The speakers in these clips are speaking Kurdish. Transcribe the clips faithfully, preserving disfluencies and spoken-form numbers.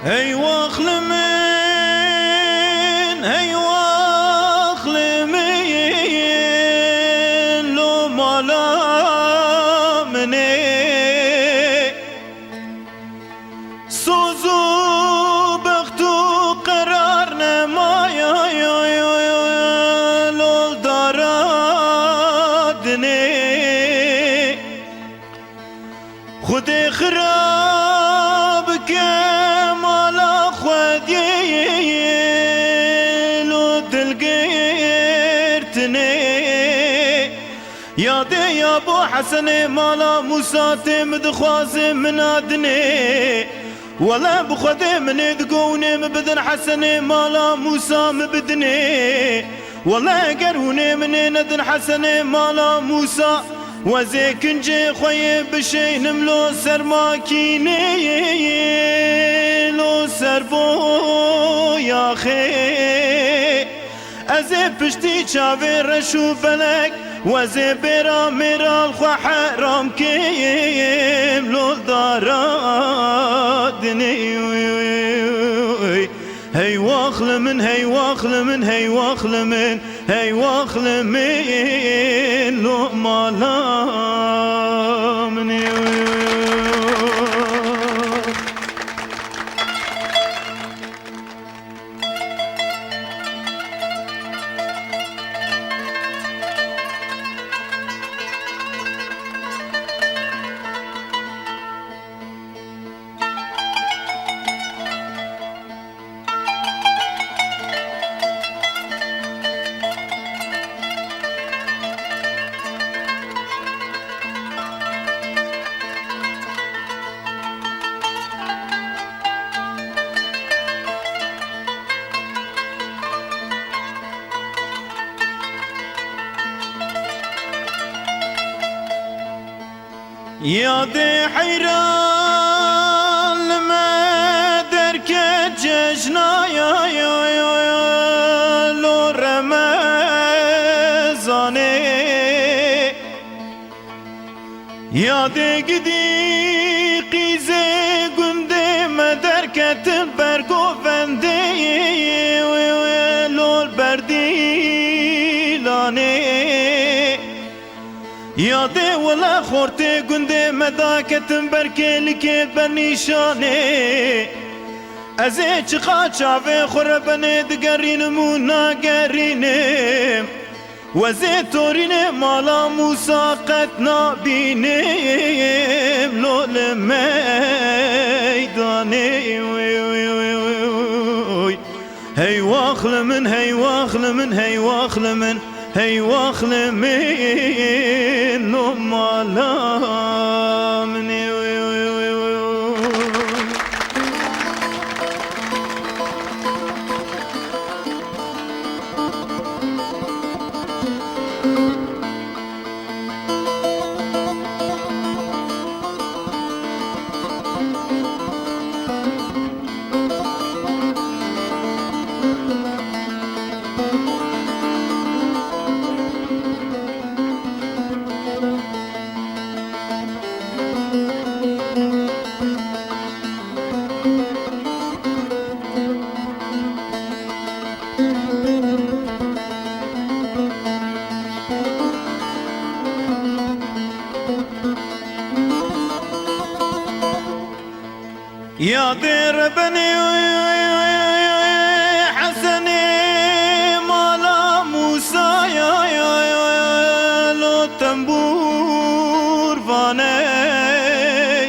Hey wax li min, hey wax li min, lo mala min ê. Soz û bext û qerar nemaye, lo dara dinê. Xwedê xira bike mala xwediyê, lo dilgirtinê. Yadê ya bo Hesenê mala Mûsa tê, min dixwaze min a dinê. Wele bi Xwedê min ê digo hûnê min bidin Hesenê mala Mûsa min bidinê. Wele eger hûnê min ê nedin Hesenê mala Mûsa, wezê kincê xwe yê bişeynim lo ser makînê, lo ser boyaxê. Ez ê piştî çavê reş û belek, wezê bêra mêra li xwe heram kêm lo dara dinê. Hey wax li min, hey wax li min, hey wax li min, hey wax li min, lo mala min ê. Yadê heyran li me derket cejnaya lo Remezanê. Yadê gidî qîzê gundê me derketin ber govendê lo li Berdîlanê. Yadê wele xortê gundê me daketin ber kêlikê bernîşanê. Ez ê çiqa çavê xwe rebenê digerînim û nagerînim. Wezê torînê mala Mûsa qet nabînim lo li meydanê. Hey wax li min, hey wax li min, hey wax li min, hey wax li min, lo mala min ê. Yadê rebenê Hesenê mala Mûsaya lo tembûr vaney.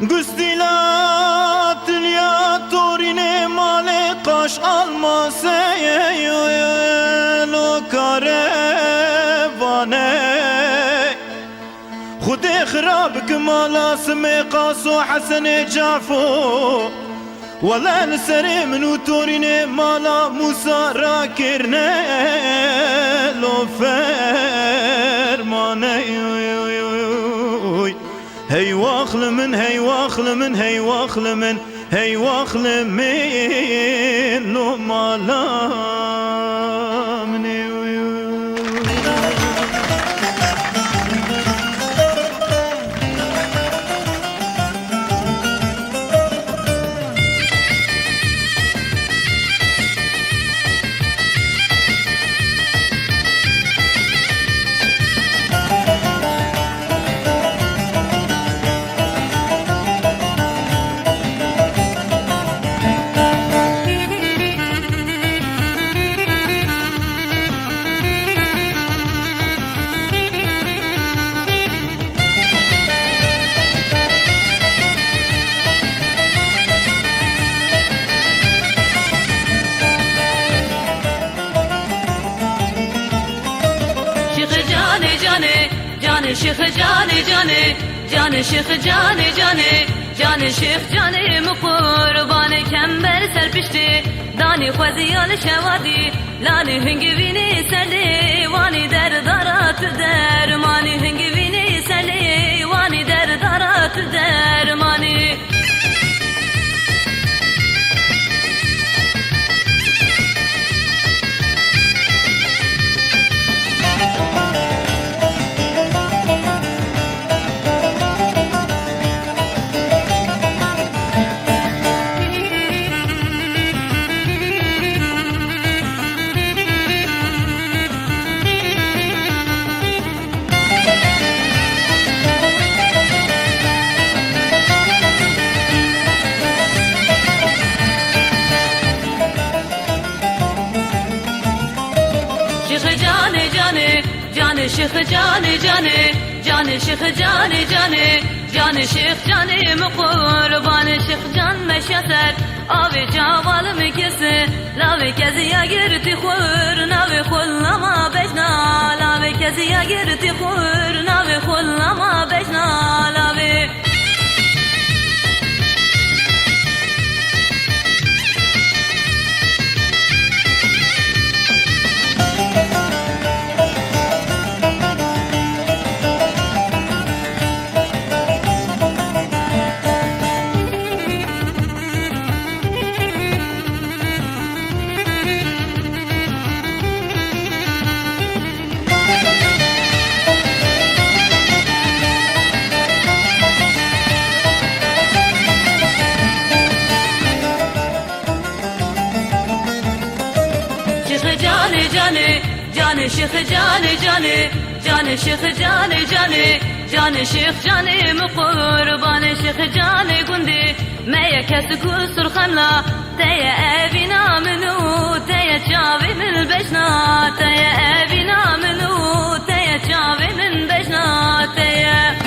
Gustîla tiliya torînê malê qaş almaseyê lo karevane. Xwedê xira bike mala Simê Qaso Hesenê Cafo. Wele li serê min û torînê mala Mûsa rakirine lo fermane. Hey wax li min, hey wax li min, hey wax li min, hey wax li min, lo mala min ê. Şêx canê canê, canê şêx canê canê, canê şêx canê min qurbanê kember ser piştê, danî xweziya li şewadî, lanê hingivînê ser lê wanî derdara tu dermanî, hingivînê ser lê wanî derdara tu dermanî. Şêx canê canê, canê şêx canê canê, canê şêx canê canê, canê şêx canê min qurbanê şêx can meşya ser avê çawa li min kese, lavê keziya girtî xwir navê xwe lama bejna, lavê keziya girtî xwir navê xwe lama bejna, lavê. Şêx canê canê, canê şêx canê canê, canê şêx canê canê, canê şêx canê min qurbanê şêx canê gundê me ye kes ku surxemla te ye evîna min û te ye çavê min bejna, te ye evîna min û te ye çavê min bejna, te ye.